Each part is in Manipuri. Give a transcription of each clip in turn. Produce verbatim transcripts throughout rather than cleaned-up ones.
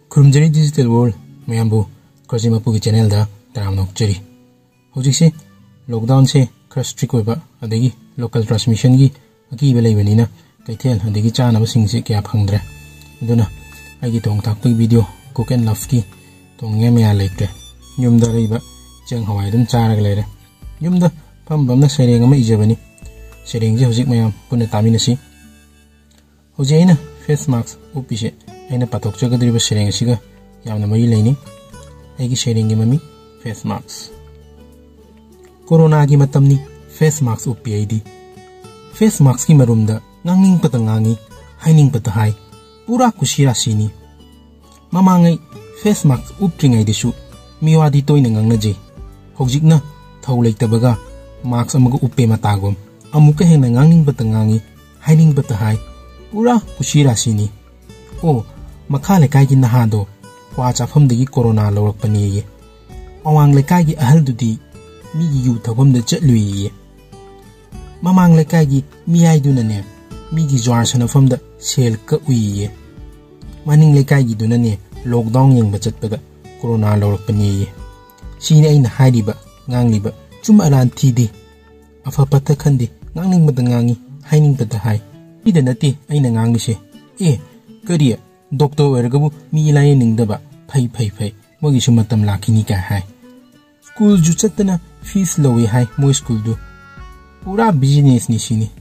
ꯈꯨꯔꯨꯝꯖꯔꯤ Digital World ꯃꯌꯥꯝꯕꯨ, ꯈꯣꯏꯖꯤꯃꯄꯨꯒꯤ ꯆꯦꯅꯦꯜꯗ ꯇꯔꯥꯝꯅ ꯑꯣꯛꯆꯔꯤ꯫ ꯍꯧꯖꯤꯛꯁꯦ ꯂꯣꯛꯗꯥꯎꯟꯁꯦ ꯈꯔ ꯁ꯭ꯇ꯭ꯔꯤꯛ ꯑꯣꯏꯕ, ꯑꯗꯒꯤ ꯂꯣꯀꯦꯜ ꯇ꯭ꯔꯥꯟꯁꯃꯤꯁꯟꯒꯤ ꯑꯀꯤꯕ ꯂꯩꯕꯅꯤꯅ ꯀꯩꯊꯦꯜ ꯑꯗꯒꯤ ꯆꯥꯅꯕꯁꯤꯡꯁꯦ ꯀꯌꯥ ꯐꯪꯗ꯭ꯔꯦ꯫ ꯑꯗꯨꯅ ꯑꯩꯒꯤ ꯊꯣꯡ ꯊꯥꯛꯄꯒꯤ ꯚꯤꯗꯤꯑꯣ, Cook and Loveꯀꯤ ꯇꯧꯅꯤꯡꯉꯥꯏ ꯃꯌꯥ ꯂꯩꯇ꯭ꯔꯦ꯫ ꯌꯨꯝꯗ ꯑꯔꯩꯕ ꯆꯦꯡ ꯍꯋꯥꯏ ꯑꯗꯨꯝ ꯆꯥꯔꯒ ꯂꯩꯔꯦ꯫ ꯌꯨꯝꯗ ꯐꯝ ꯐꯝꯅ ꯁꯩꯔꯦꯡ ꯑꯃ ꯏꯖꯕꯅꯤ꯫ ꯁꯩꯔꯦꯡꯁꯦ ꯍꯧꯖꯤꯛ ꯃꯌꯥꯝ ꯄꯨꯟꯅ ꯇꯥꯃꯤꯟꯅꯁꯤ꯫ ꯍꯧꯖꯤꯛ ꯑꯩꯅ ꯐꯦꯁ ꯃꯥꯛꯁ ꯎꯞꯄꯤꯁꯦ, ꯑꯩꯅ ꯄꯥꯊꯣꯛꯆꯒꯗꯧꯔꯤꯕ ꯁꯩꯔꯦꯡ ꯑꯁꯤꯒ ꯌꯥꯝꯅ ꯃꯔꯤ ꯂꯩꯅꯩ꯫ ꯑꯩꯒꯤ ꯁꯩꯔꯦꯡꯒꯤ ꯃꯃꯤꯡ ꯐꯦꯁ ꯃꯥꯛꯁ꯫ ꯀꯣꯔꯣꯅꯥꯒꯤ ꯃꯇꯝꯅꯤ, ꯐꯦꯁ ꯃꯥꯛꯁ ꯎꯞꯄꯤ ꯑꯩꯗꯤ꯫ ꯐꯦꯁ ꯃꯥꯛꯁꯀꯤ ꯃꯔꯨꯝꯗ ꯉꯥꯡꯅꯤꯡꯕꯇ ꯉꯥꯡꯉꯤ, ꯍꯥꯏꯅꯤꯡꯕꯇ ꯍꯥꯏ꯫ ꯄꯨꯔꯥ ꯀꯨꯁꯤ ꯔꯥꯁꯤꯅꯤ꯫ ꯃꯃꯥꯡꯉꯩ ꯐꯦꯁ ꯃꯥꯛꯁ ꯎꯞꯇ꯭ꯔꯤꯉꯩꯗꯁꯨ ꯃꯤꯋꯥꯗꯤ ꯇꯣꯏꯅ ꯉꯥꯡꯅꯖꯩ꯫ ꯍꯧꯖꯤꯛꯅ ꯊꯧ ꯂꯩꯇꯕꯒ ꯃꯥꯛꯁ ꯑꯃꯒ ꯎꯞꯄꯦ ꯃꯇꯥꯒꯨꯝ꯫ ꯑꯃꯨꯛꯀ ꯍꯦꯟꯅ ꯉꯥꯡꯅꯤꯡꯕꯇ ꯉꯥꯡꯉꯤ, ꯍꯥꯏꯅꯤꯡꯕꯇ ꯍꯥꯏ꯫ ꯄꯨꯔꯥ ꯀꯨꯁꯤ ꯔꯥꯁꯤꯅꯤ꯫ ꯑꯣ, ꯃꯈꯥ ꯂꯩꯀꯥꯏꯒꯤ ꯅꯍꯥꯗꯣ ꯀ꯭ꯋꯥ ꯆꯥꯐꯝꯗꯒꯤ ꯀꯣꯔꯣꯅꯥ ꯂꯧꯔꯛꯄꯅꯦꯌꯦ꯫ ꯑꯋꯥꯡ ꯂꯩꯀꯥꯏꯒꯤ ꯑꯍꯜꯗꯨꯗꯤ ꯃꯤꯒꯤ ꯌꯨ ꯊꯛꯐꯝꯗ ꯆꯠꯂꯨꯏꯌꯦ꯫ ꯃꯃꯥꯡ ꯂꯩꯀꯥꯏꯒꯤ ꯃꯤꯌꯥꯏꯗꯨꯅꯅꯦ ꯃꯤꯒꯤ ꯖ꯭ꯋꯥꯔ ꯁꯥꯟꯅꯐꯝꯗ ꯁꯦꯜ ꯀꯛꯎꯏꯌꯦ꯫ ꯃꯅꯤꯡ ꯂꯩꯀꯥꯏꯒꯤꯗꯨꯅꯅꯦ ꯂꯣꯛꯗꯥꯎꯟ ꯌꯦꯡꯕ ꯆꯠꯄꯗ ꯀꯣꯔꯣꯅꯥ ꯂꯧꯔꯛꯄꯅꯦꯌꯦ꯫ ꯁꯤꯅꯤ ꯑꯩꯅ ꯍꯥꯏꯔꯤꯕ, ꯉꯥꯡꯂꯤꯕ꯫ ꯆꯨꯝ ꯑꯔꯥꯟ ꯊꯤꯗꯦ꯫ ꯑꯐ ꯐꯠꯇ ꯈꯟꯗꯦ꯫ ꯉꯥꯡꯅꯤꯡꯕꯗ ꯉꯥꯡꯉꯤ, ꯍꯥꯏꯅꯤꯡꯕꯗ ꯍꯥꯏ꯫ ꯁꯤꯗ ꯅꯠꯇꯦ ꯑꯩꯅ ꯉꯥꯡꯂꯤꯁꯦ꯫ ꯑꯦ, ꯀꯔꯤ? ꯗꯣꯛꯇꯔ ꯑꯣꯏꯔꯒꯕꯨ ꯃꯤ ꯂꯥꯌꯦꯡꯅꯤꯡꯗꯕ? ꯐꯩ, ꯐꯩ, ꯐꯩ꯫ ꯃꯣꯏꯒꯤꯁꯨ ꯃꯇꯝ ꯂꯥꯛꯈꯤꯅꯤ ꯀꯥꯏ ꯍꯥꯏ꯫ ꯁ꯭ꯀꯨꯜꯁꯨ ꯆꯠꯇꯅ ꯐꯤꯁ ꯂꯧꯏ ꯍꯥꯏ ꯃꯣꯏ ꯁ꯭ꯀꯨꯜꯗꯨ꯫ ꯄꯨꯔꯥ ꯕꯤꯖꯤꯅꯦꯁꯅꯤ ꯁꯤꯅꯤ꯫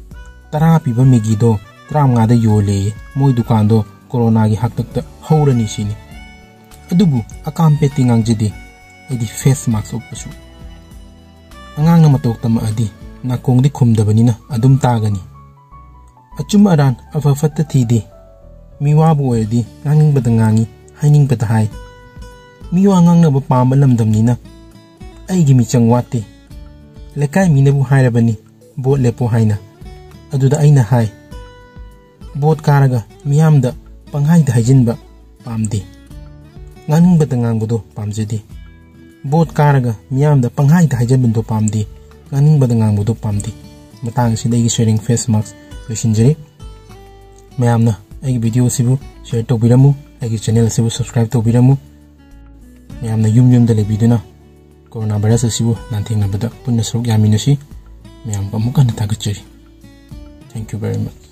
ꯇꯔꯥ ꯄꯤꯕ ꯃꯦꯒꯤꯗꯣ ꯇꯔꯥꯃꯉꯥꯗ ꯌꯣꯜꯂꯦꯌꯦ꯫ ꯃꯣꯏ ꯗꯨꯀꯥꯟꯗꯣ ꯀꯣꯔꯣꯅꯥꯒꯤ ꯍꯥꯛꯇꯛꯇ ꯍꯧꯔꯅꯤ ꯁꯤꯅꯤ꯫ ꯑꯗꯨꯕꯨ ꯑꯀꯥꯝꯄꯦꯠꯇꯤ ꯉꯥꯡꯖꯗꯦ꯫ ꯑꯩꯗꯤ ꯐꯦꯁ ꯃꯥꯛꯁ ꯎꯞꯄꯁꯨ꯫ ꯑꯉꯥꯡꯅ ꯃꯇꯧ ꯇꯝꯃꯛꯑꯗꯤ ꯅꯥꯀꯣꯡꯗꯤ ꯈꯨꯝꯗꯕꯅꯤꯅ ꯑꯗꯨꯝ ꯇꯥꯒꯅꯤ꯫ ꯑꯆꯨꯝ ꯑꯔꯥꯟ, ꯑꯐ ꯐꯠꯇ ꯊꯤꯗꯦ꯫ ꯃꯤꯋꯥꯕꯨ ꯑꯣꯏꯔꯗꯤ ꯉꯥꯡꯅꯤꯡꯕꯗ ꯉꯥꯡꯉꯤ, ꯍꯥꯏꯅꯤꯡꯕꯗ ꯍꯥꯏ꯫ ꯃꯤꯋꯥ ꯉꯥꯡꯅꯕ ꯄꯥꯝꯕ ꯂꯝꯗꯝꯅꯤꯅ ꯑꯩꯒꯤ ꯃꯤꯆꯪ ꯋꯥꯠꯇꯦ꯫ ꯂꯩꯀꯥꯏ ꯃꯤꯅꯕꯨ ꯍꯥꯏꯔꯕꯅꯤ ꯚꯣꯠ ꯂꯦꯞꯄꯣ ꯍꯥꯏꯅ꯫ ꯑꯗꯨꯗ ꯑꯩꯅ ꯍꯥꯏ, ꯚꯣꯠ ꯀꯥꯔꯒ ꯃꯤꯌꯥꯝꯗ ꯄꯪꯍꯥꯏꯗ ꯍꯥꯏꯖꯤꯟꯕ ꯄꯥꯝꯗꯦ꯫ ꯉꯥꯡꯅꯤꯡꯕꯗ ꯉꯥꯡꯕꯗꯣ ꯄꯥꯝꯖꯗꯦ꯫ ꯚꯣꯠ ꯀꯥꯔꯒ ꯃꯤꯌꯥꯝꯗ ꯄꯪꯍꯥꯏꯗ ꯍꯥꯏꯖꯤꯟꯕꯗꯣ ꯄꯥꯝꯗꯦ꯫ ꯉꯥꯡꯅꯤꯡꯕꯗ ꯉꯥꯡꯕꯗꯣ ꯄꯥꯝꯗꯦ꯫ ꯃꯇꯥꯡ ꯑꯁꯤꯗ ꯑꯩꯒꯤ ꯁꯩꯔꯦꯡ ꯐꯦꯁ ꯃꯥꯛꯁ ꯂꯣꯏꯁꯤꯟꯖꯔꯤ꯫ ꯃꯌꯥꯝꯅ ꯑꯩꯒꯤ ꯚꯤꯗꯤꯑꯣ ꯑꯁꯤꯕꯨ ꯁꯤꯌꯔ ꯇꯧꯕꯤꯔꯝꯃꯨ꯫ ꯑꯩꯒꯤ ꯆꯦꯅꯦꯜ ꯑꯁꯤꯕꯨ ꯁꯕꯁꯀ꯭ꯔꯥꯏꯕ ꯇꯧꯕꯤꯔꯝꯃꯨ꯫ ꯃꯌꯥꯝꯅ ꯌꯨꯝ ꯌꯨꯝꯗ ꯂꯩꯕꯤꯗꯨꯅ ꯀꯣꯔꯣꯅꯥ ꯚꯥꯏꯔꯁ ꯑꯁꯤꯕꯨ ꯂꯥꯟꯊꯦꯡꯅꯕꯗ ꯄꯨꯟꯅ ꯁꯔꯨꯛ ꯌꯥꯃꯤꯟꯅꯁꯤ꯫ ꯃꯌꯥꯝꯕꯨ ꯑꯃꯨꯛ ꯍꯟꯅ ꯊꯥꯒꯠꯆꯔꯤ꯫ Thank you very much.